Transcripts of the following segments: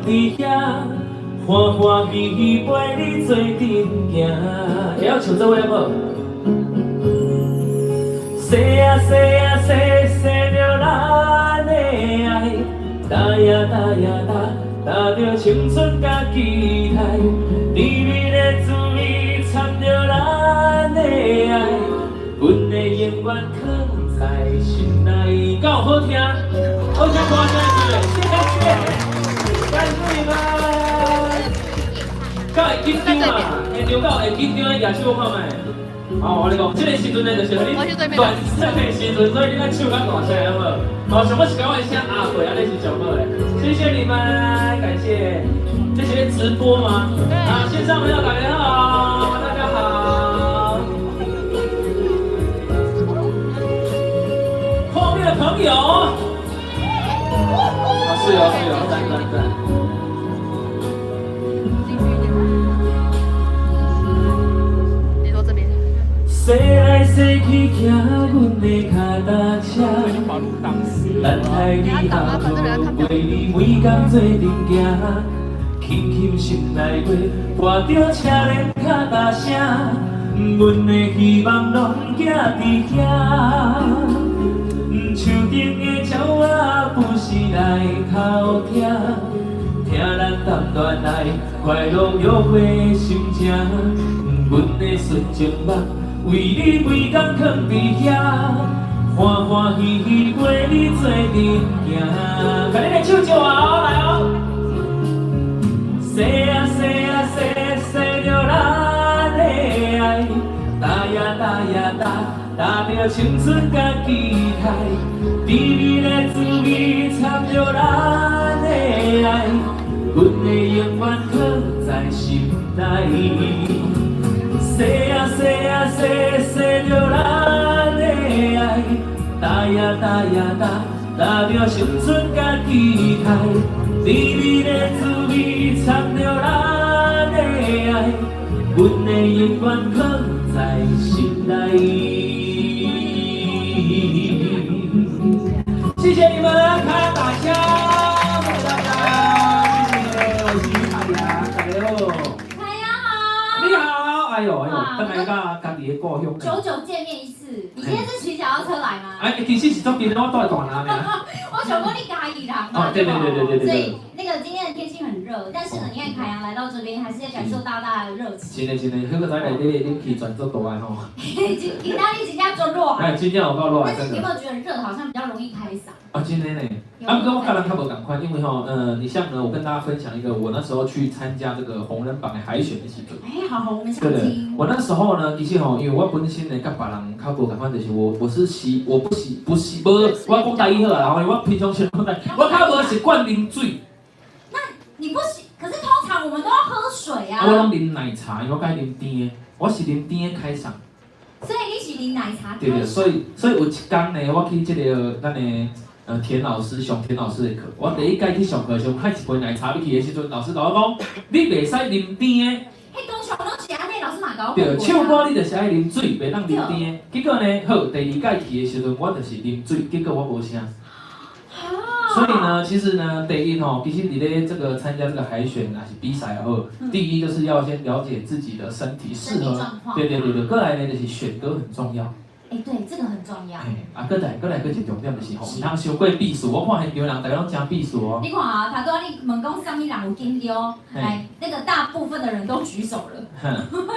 佇遐，歡歡喜喜陪你做陣行。會曉唱做伙無？踅啊踅啊踅，踅著咱的愛，踏呀踏呀踏，踏著青春佮期待，甜蜜的滋味摻著咱的愛，阮的永遠囥在心內。夠好聽，好聽歌聲是不？謝謝，感謝你們。敢會緊張嘛？現場敢有會緊張的舉手看覓。哦，我跟你講，這個時陣呢，就是予你暖身的時陣，所以你愛唱較大聲，好無？哦，上尾是共我的聲壓過，按呢是上好的。謝謝你們，感謝。這是咧直播嗎？啊，線上朋友大家好，大家好。後面的朋友，啊，是哦，是哦，讚讚讚。進去一點。你說這邊。踅來踅去，騎阮的跤踏車，等待你下課，陪你每工做陣行，輕輕心內話，伴著車輪跤踏聲，阮的希望攏寄佇遐。樹頂的鳥仔不時來偷聽，聽咱談戀愛，快樂約會的心情，阮的純情夢，為你規工囥佇遐，歡歡喜喜陪你做陣行。共你的手招啊，來哦！踅啊踅啊踅，踅著咱的愛，踏呀踏呀踏，踏著青春佮期待，甜蜜的滋味摻著咱的愛，阮的永遠囥在心內。踅啊踅啊踅，踅著咱的愛，踏呀踏呀踏，踏著青春佮期待，甜蜜的滋味摻著咱的愛，阮的永遠囥在心內。謝謝你們，開打槍，謝謝大家，謝謝，我是於海洋，大家好。海洋好。你好，哎呦哎呦，轉來到家己的故鄉。久久見面一次，你今天是騎腳踏車來嗎？哎，其實是足近的，我住在大南爾。我想講你嘉義人嘛。哦，對對對對對對。所以那個今天的天氣很熱，但是呢，你看凱陽來到這邊，還是在感受到大家的熱情。真的真的，彼個在內底冷氣全做大的吼。今今仔日真正足熱。哎，真正有夠熱。但是你有沒有覺得熱好像比較容易開嗓？啊，真的呢。啊，不過我佮人較無仝款，因為吼，你像呢，我跟大家分享一個，我那時候去參加這個紅人榜的海選的時陣。哎，好好，我們想聽。我那時候呢，其實吼，因為我本身呢，佮別人較無仝款，就是我我是習，我不習不習，無，我講台語好啦，我平常時講台，我較無習慣啉水。那你不習，可是通常我們都要喝水啊。我攏啉奶茶，因為我佮意啉甜的，我是啉甜的開嗓。所以你是啉奶茶。對對，所以有一工呢，我去這個咱的田老師上田老師的課，我第一屆去上課的時候，開一杯奶茶入去的時陣，老師共我講，你袂使啉甜的。彼通常攏是按呢，老師嘛共我對，唱歌你就是愛啉水，袂當啉甜的。結果呢，好，第二屆去的時陣，我就是啉水，結果我無聲。所以呢，其實呢，第一吼，其實你咧這個參加這個海選還是比賽也好，第一就是要先了解自己的身體適合。對對對對，過來呢就是選歌很重要。哎，對，這個很重要。啊，過來過來，閣一個重點就是吼，毋通傷過避暑。我看現場人逐家攏誠避暑哦。你看啊，頭拄仔你問講啥物人有緊張，來，那個大部分的人都舉手了。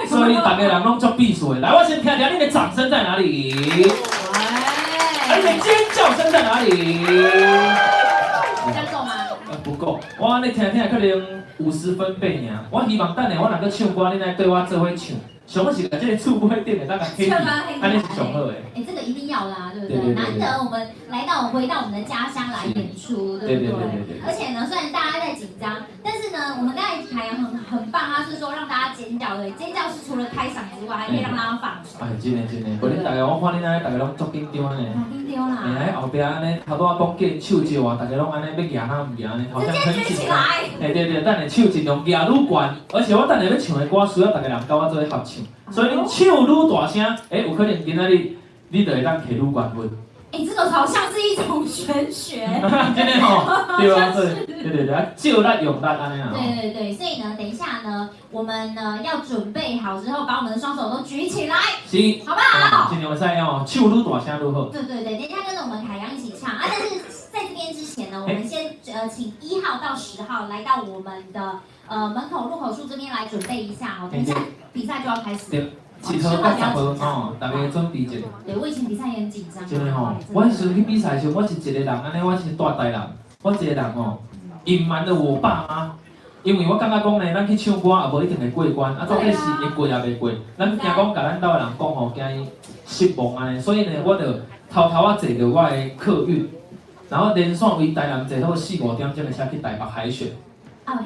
所以逐家人攏足避暑的。來，我先聽聽你的掌聲在哪裡？哎，你的尖叫聲在哪裡？這樣夠嗎？不夠，我按呢聽聽可能50分貝爾。我希望等下我若閣唱歌，恁來綴我做伙唱。上好是共這个厝尾頂會當共起，按呢是上好的。哎，這個一定要啦，對不對？難得我們來到回到我們的家鄉來演出，對不對？對。而且呢，雖然大家在緊張，但是呢，我們剛才凱陽很棒，他是說讓大家尖叫，對，尖叫是除了開嗓之外，還可以讓大家放鬆。哎，真的真的，無恁大家，我看恁按呢，大家攏足緊張呢。緊張啦。哎，後壁按呢，頭拄仔講叫手招啊，大家攏按呢欲舉啊，毋舉按呢，好像很緊張。哎，對對，等下手盡量舉愈懸，而且我等下欲唱的歌需要大家人佮我做伙合唱。所以恁唱愈大聲，欸，有可能今仔日你就會當摕愈懸分。哎，這個好像是一種玄學。真的吼，對啊，對對對對，啊，借力用力按呢啊。對對對，所以呢，等一下呢，我們呢要準備好之後，把我們的雙手都舉起來，是，好不好？盡量會使哦，唱愈大聲愈好。對對對，等一下跟着我們凱陽一起唱啊！但是在這邊之前呢，我們先請1號到10號來到我們的門口入口處這邊來準備一下哦。等一下比賽就要開始。對，1號到10號哦，大家準備一下。對，我以前比賽也很緊張。真的吼，我彼時陣去比賽的時候，我是一個人按呢，我是蹛台南，我一個人哦，隱瞞了我爸媽，因為我感覺講呢，咱去唱歌也無一定會過關，啊，到底是會過也袂過，咱驚講共咱兜的人講吼，驚伊失望按呢，所以呢，我就偷偷仔坐著我的客運，然後連續為台南坐好四五點鐘的車去台北海選。啊，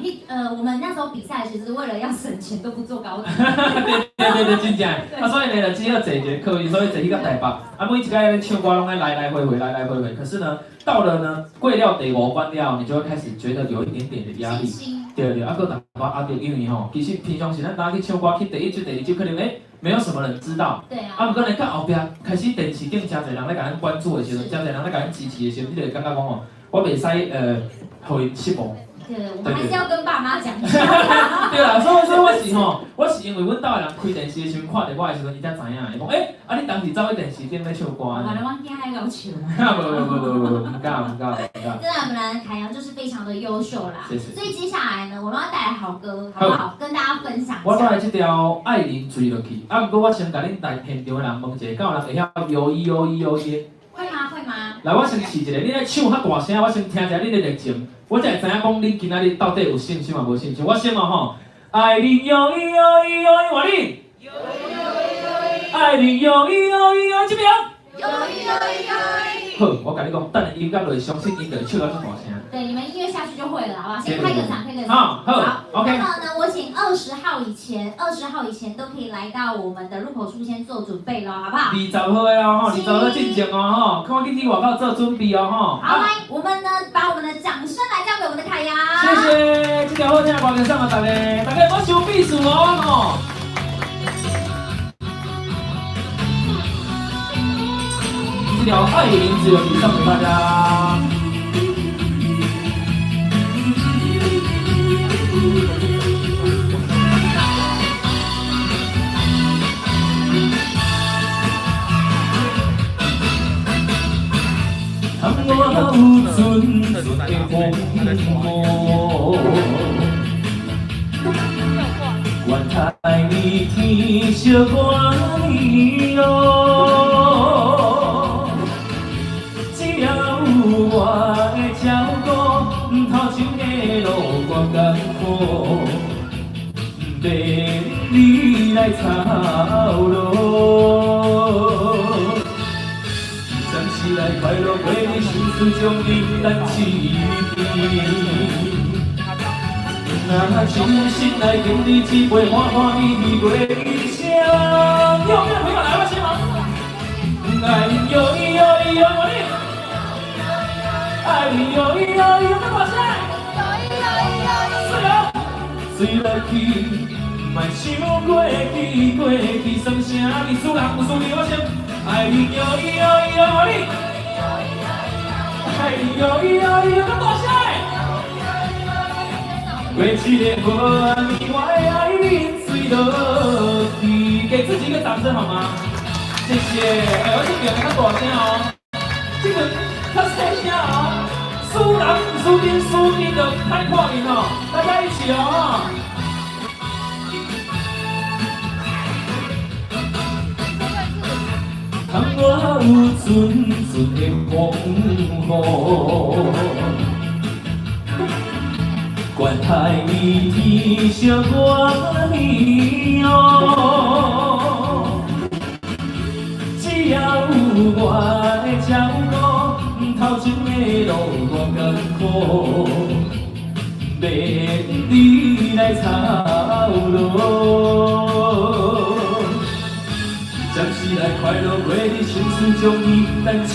我們那時候比賽其實為了要省錢，都不坐高鐵。對對對，真正。啊，所以呢，就只好坐一個客運，所以坐去到台北。啊，每一擺咧唱歌攏愛來來回回，來來回回。可是呢，到了呢，過了第五關了，你就會開始覺得有一點點的壓力。對對，啊，閣淡薄壓力，因為吼，其實平常時咱當去唱歌，去第一支、第二支，可能沒有什麼人知道。對啊。啊，毋過呢，到後壁開始電視頂誠濟人咧共咱關注的時陣，誠濟人咧共咱支持的時陣，你就會感覺講吼，我袂使予𪜶失望。對，我們還是要跟爸媽講一下。對啦，所以我是吼，我是因為阮兜的人開電視的時陣看著我的時陣，伊才知影，伊講啊你當時走去電視頂咧唱歌呢？我驚愛搞笑。無無無無無，毋敢毋敢毋敢。真的，我們凱陽就是非常的優秀啦。謝謝。所以接下來呢，我們要帶來好歌，好不好？跟大家分享。我帶來這條愛玲醉落去，啊，毋過我先共恁台現場的人問一下，敢有人會曉搖一搖一搖一？會嗎？會嗎？來，我先試一下，你咧唱較大聲，我先聽一下恁的熱情，我才會知影講恁今仔日到底有信心抑無信心。我先哦吼，愛玲搖一搖一搖一，換你。愛玲搖一搖一搖，這邊。搖一搖一搖一。好，我共你講，等下音樂落，相信𪜶就會唱到這大聲。對，你們音樂下去就會了，好不好？先開個場，開個場。好，好，OK。那麼呢，我請20號以前，20號以前都可以來到我們的入口處先做準備咯，好不好？20號的哦，吼，20號進前哦，吼，看緊去外口做準備哦，吼。好，來，我們呢，把我們的掌聲來交給我們的凱陽。謝謝，這條好聽的歌送予大家，大家莫傷意思哦，吼。這條愛玲自由曲送給大家。我有陣陣的風雨，原來你天色寒咯，只要有我的照顧，頭前的路偌艱苦，毋免你來操勞。暫時來快樂過日，心事將你等一邊。若真心來敬你一杯，歡歡喜喜過一生。右邊的朋友來，我先忙。愛喲咿喲咿喲，我哩。愛喲咿喲咿喲，大聲。水哦，水落去，莫想過去，過去算啥物？輸人有輸你，我先。愛你喲咿喲咿喲，我哩。愛你喲咿喲咿喲，大聲。過一个好年，我的愛人随落去，給自己一個掌聲好嗎？謝謝。哎，我這邊較大聲哦，這個較細聲哦。輸人輸陣輸陣就歹看面哦，大家一起哦。倘我有陣陣的風雨，關懷你天色寒哦，只要有我的照顧，頭前的路偌艱苦，免你來操勞。暫時來快樂過日，心事將你等一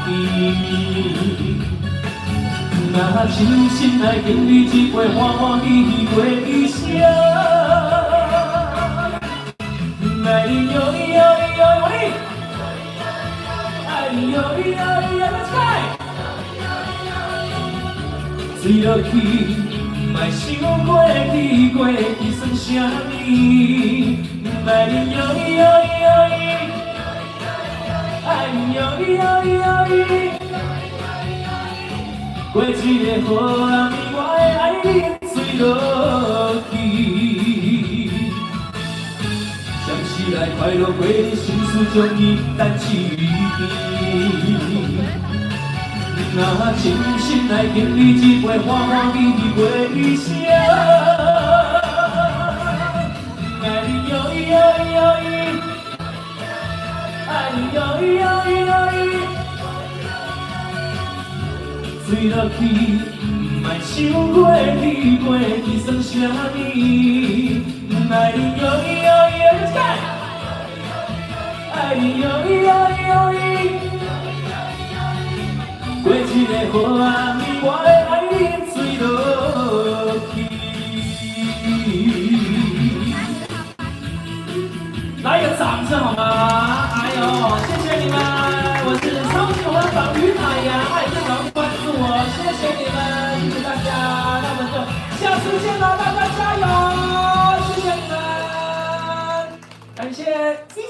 邊。若真心來敬你一杯，歡歡喜喜過一生。愛你喲咿喲咿喲，我哩。愛你你唷咿唷，來一擺。醉落去，莫想過去，過去算啥物？愛你唷咿唷咿，愛你唷咿唷咿。過一个好暗暝，我的愛人醉落去。暫時來快樂過，心事將伊等一邊。若深深來敬你一杯，歡歡喜喜過一生。愛你唷咿唷咿，愛你唷咿唷咿。醉落去，莫想過去，過去算啥物？愛你唷咿唷咿，愛你唷咿唷咿。過一个好暗暝，我的愛人醉落去。來一個掌聲好嗎？哎呦，謝謝你們，我是超級紅榜於凱陽，愛正常關注我，謝謝你們，謝謝大家，那我們就下次見啦，大家加油，謝謝你們，感謝。謝謝。